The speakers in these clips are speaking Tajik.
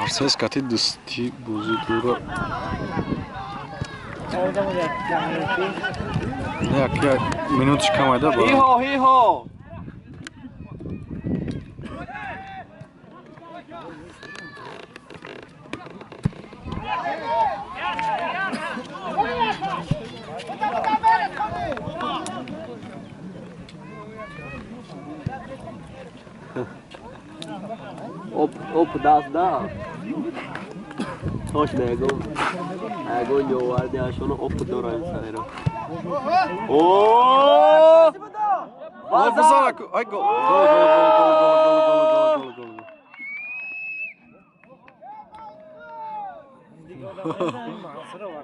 Арсес кати дӯстӣ бозӣ дора. Як як минуташ камайда ба. Хи-хо, хи-хо. Оп, оп, даст да. Тош мегум. Ягон ёварди ашоно оп дорам саро. О! Базар, ай гол. Гол, гол, гол, гол, гол, гол,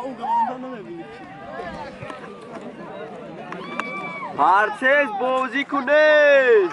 гол, гол, гол. Парсес бозӣ кунед.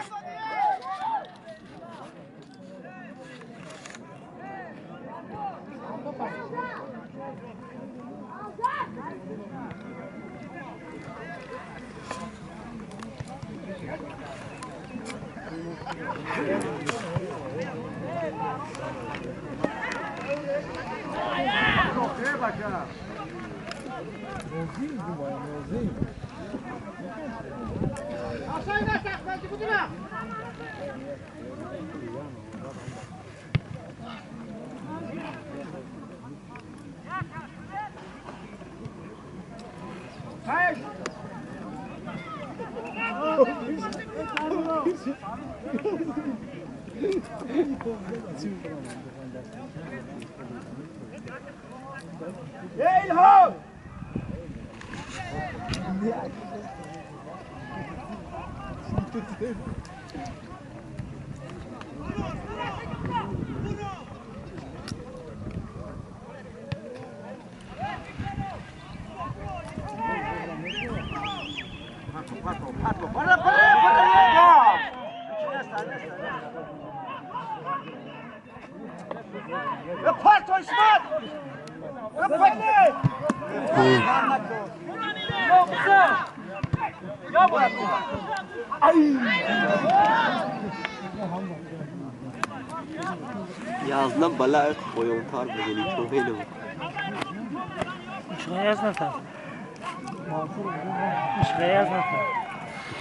Язна бала поёнтар бизани чоҳело.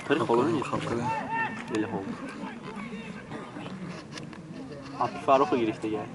Тари холони илҳом. Апи Фаррухо гирифтагай.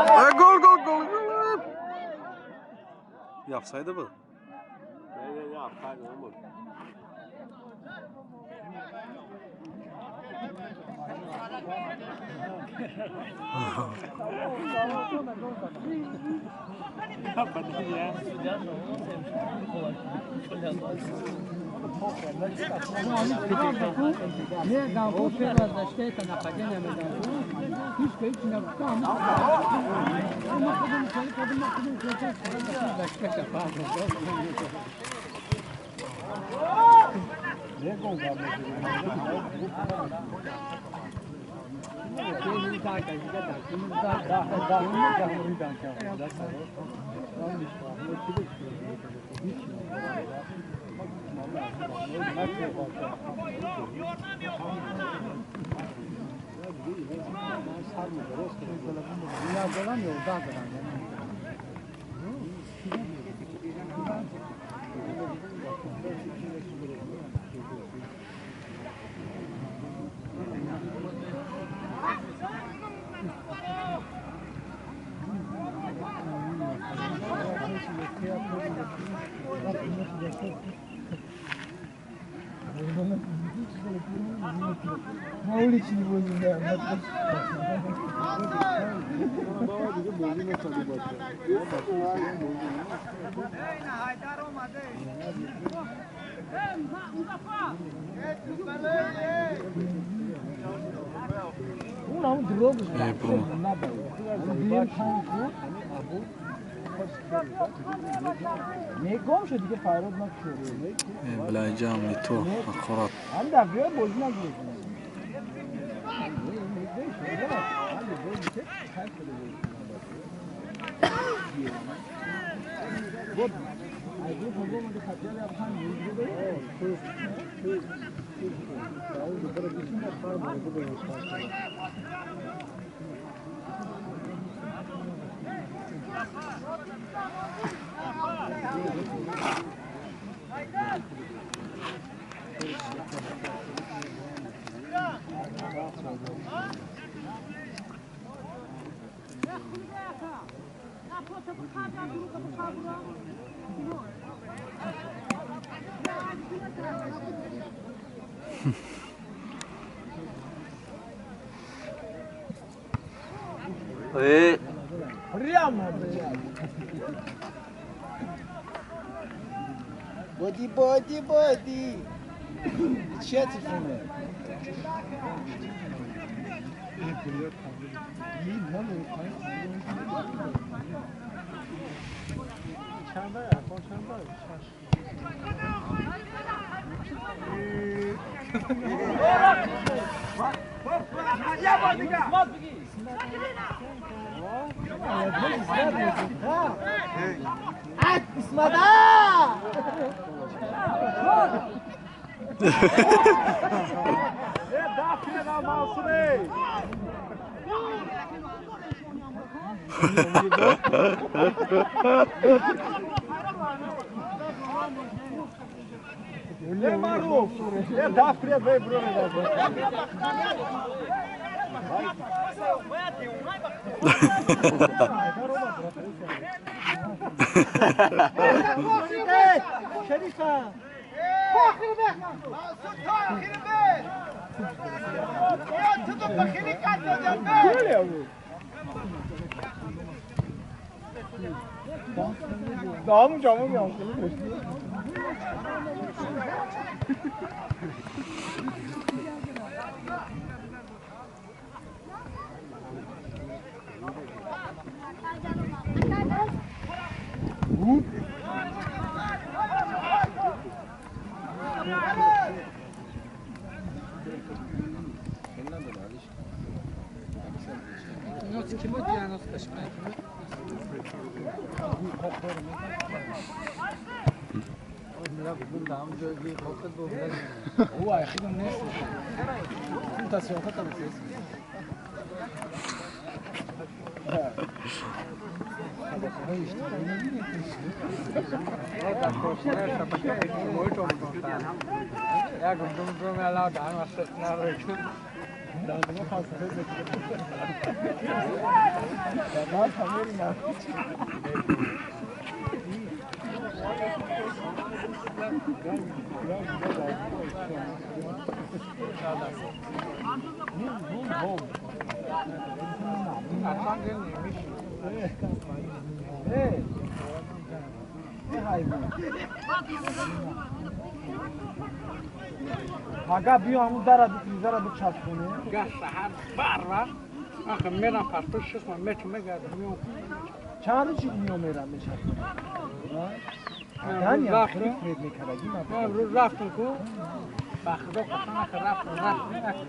Гол, гол, гол, гол. Офсайда был? Не, не, офсайд не был. На улице не будем, да. Блайҷам не то ҳақорат. Прямо, блядь. Боди, боди, боди. Чья телефон? Ага биё ҳамун дара дизара бичаспонӣ. Га саҳар бар ахи мерам пасту шихма мечу мегардам миём. Чанд рӯз шид миём мерам мечаспонӣ? Даня фред мекардаги ма. Рӯз рафтам ку ба худо қасам ахи рафтам рафтам ахи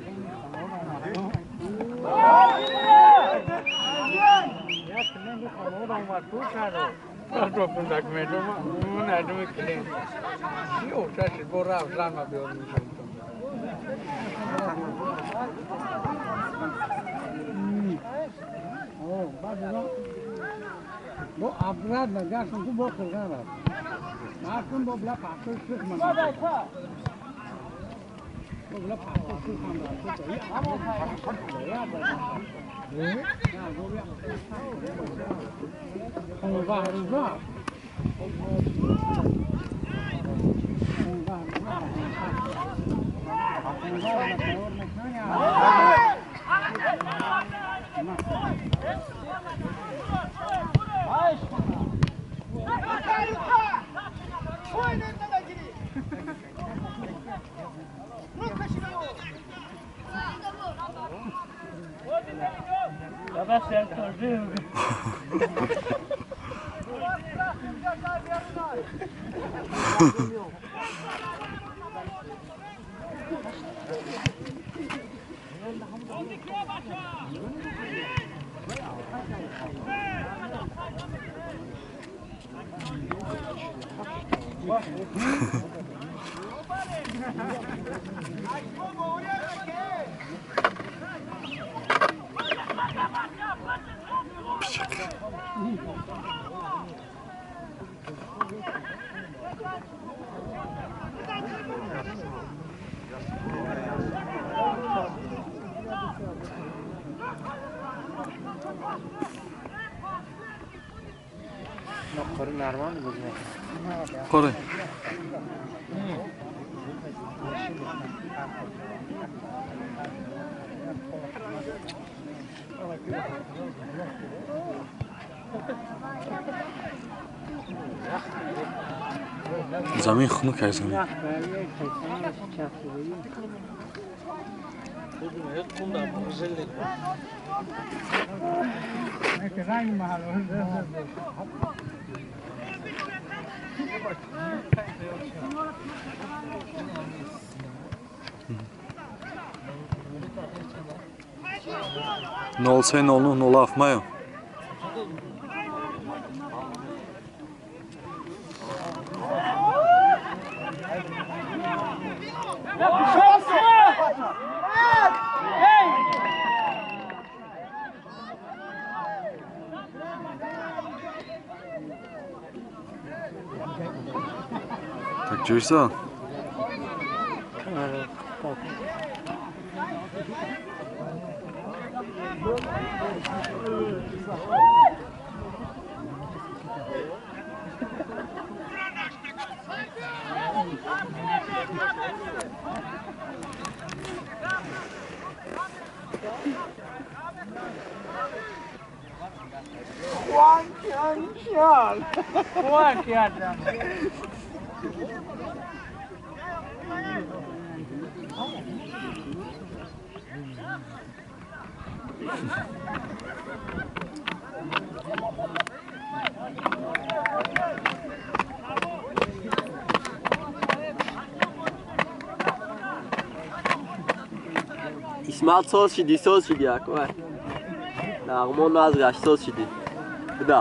як мен хонавода омад ку чаро. Рафтам медом надум клин. Чи ошаши бо рафт зан ма биёр мешам. Бо обратно гаштам ку бо қирған рафт. Рафтам бо била пахтои ших ман. Бо била пахтои ших ман рафт. Қоре. Замин хунук ай замин. Нол се, нол нуҳ, нол ҳафт маю. Так ҷӯйса? Исмаил соз шидӣ, соз шидӣ, аквай. Нағмон назгашт, соз шидӣ. Буда.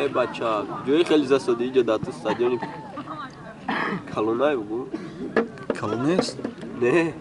Э бача, ҷои хеле засодӣ иҷо дар ту стадиони калонай бугу. Калон нест? Не.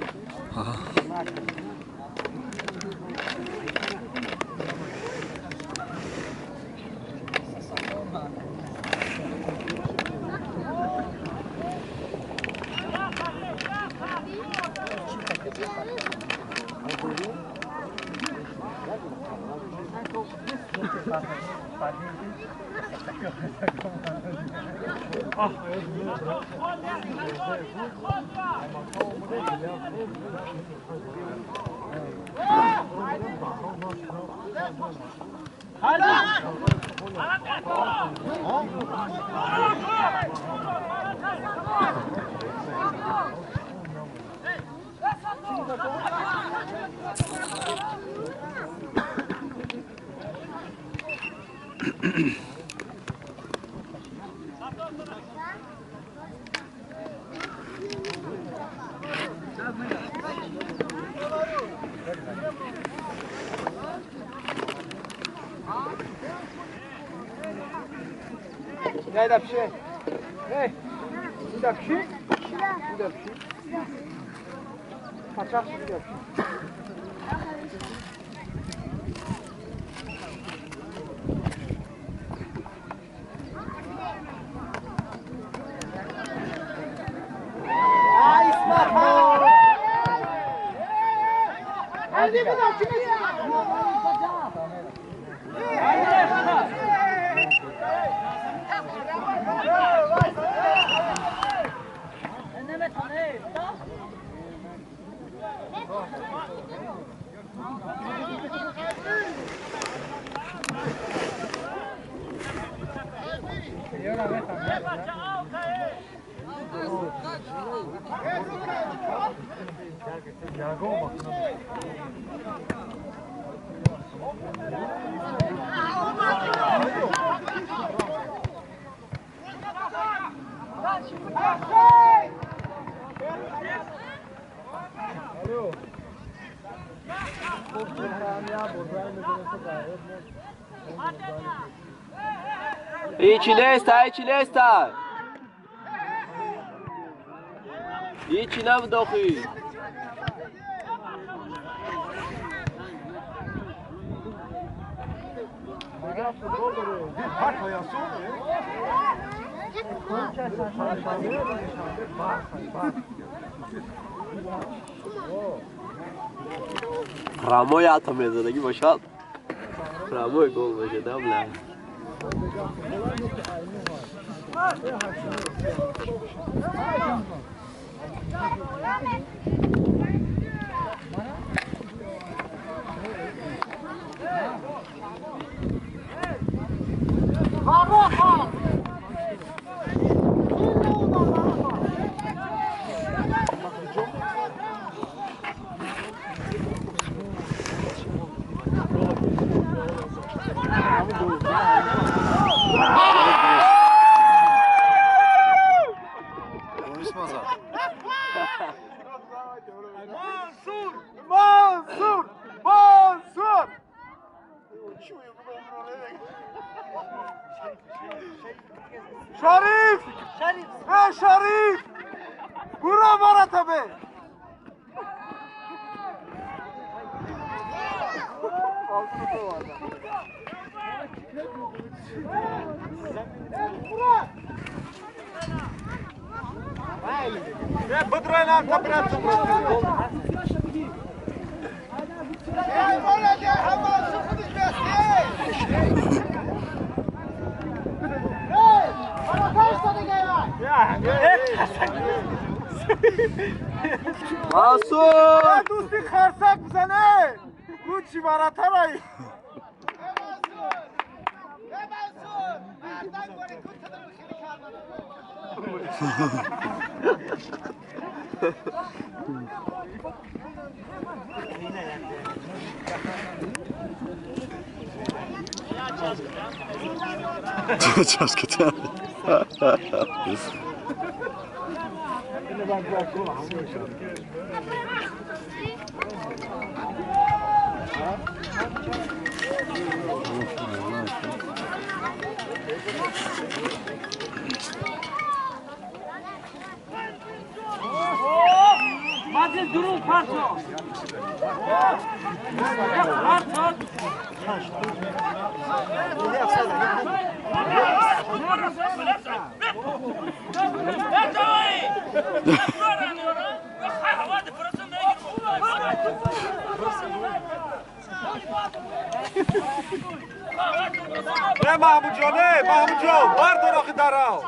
هیچی نیست، هیچی نیست، هیچی نبود آخی. Ramой атом мезадаги бошад, Ramой гол бошад, бля. Мансур! Мансур! Мансур! Шариф! Э, Шариф! Бура барата бе! Мансур! Дӯсти харсак бизане! Ручи баратарай! Чашка. نه محمود جان، نه محمود جان، بردار آخه درو.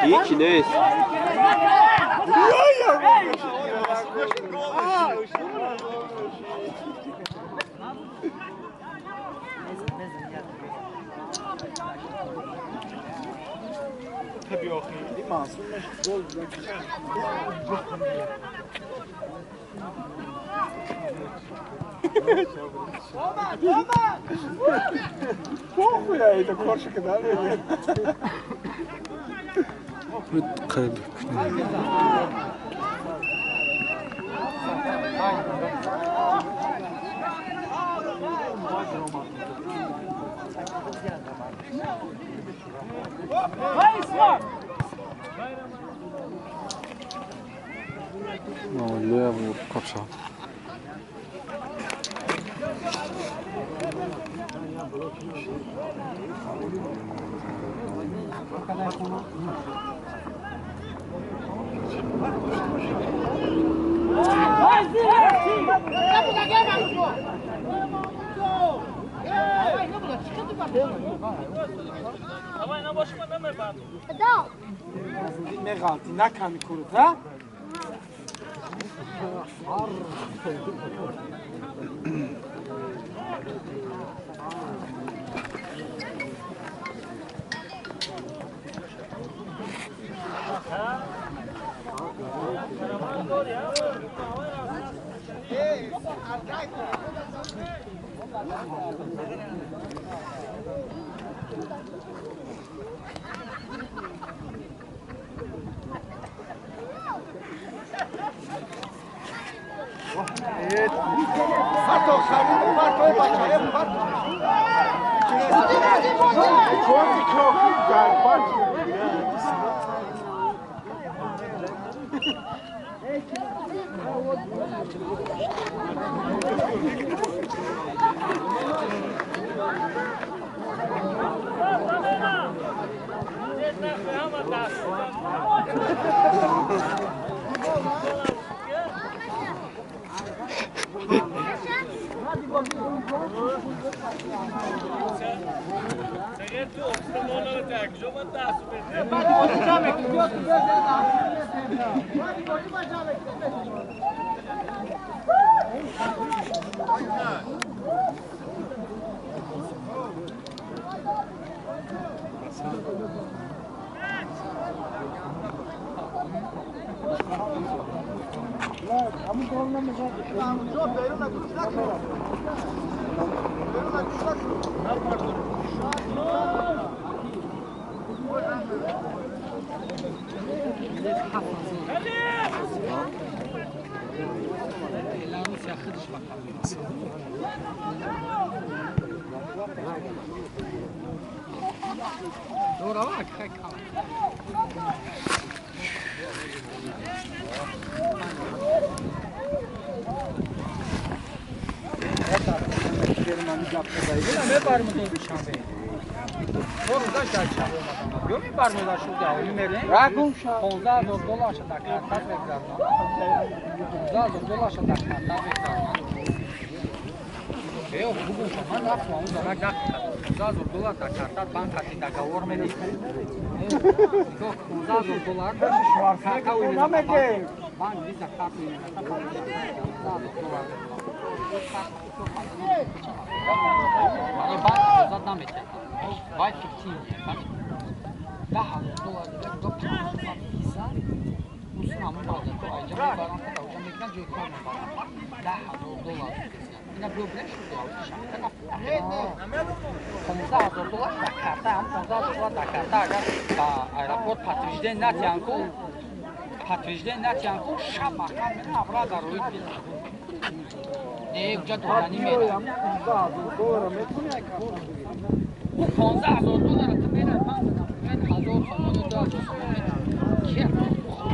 هیچی نیست. Левую ковша. $15,000 تو میره. 1000 تومان 2000 تومان.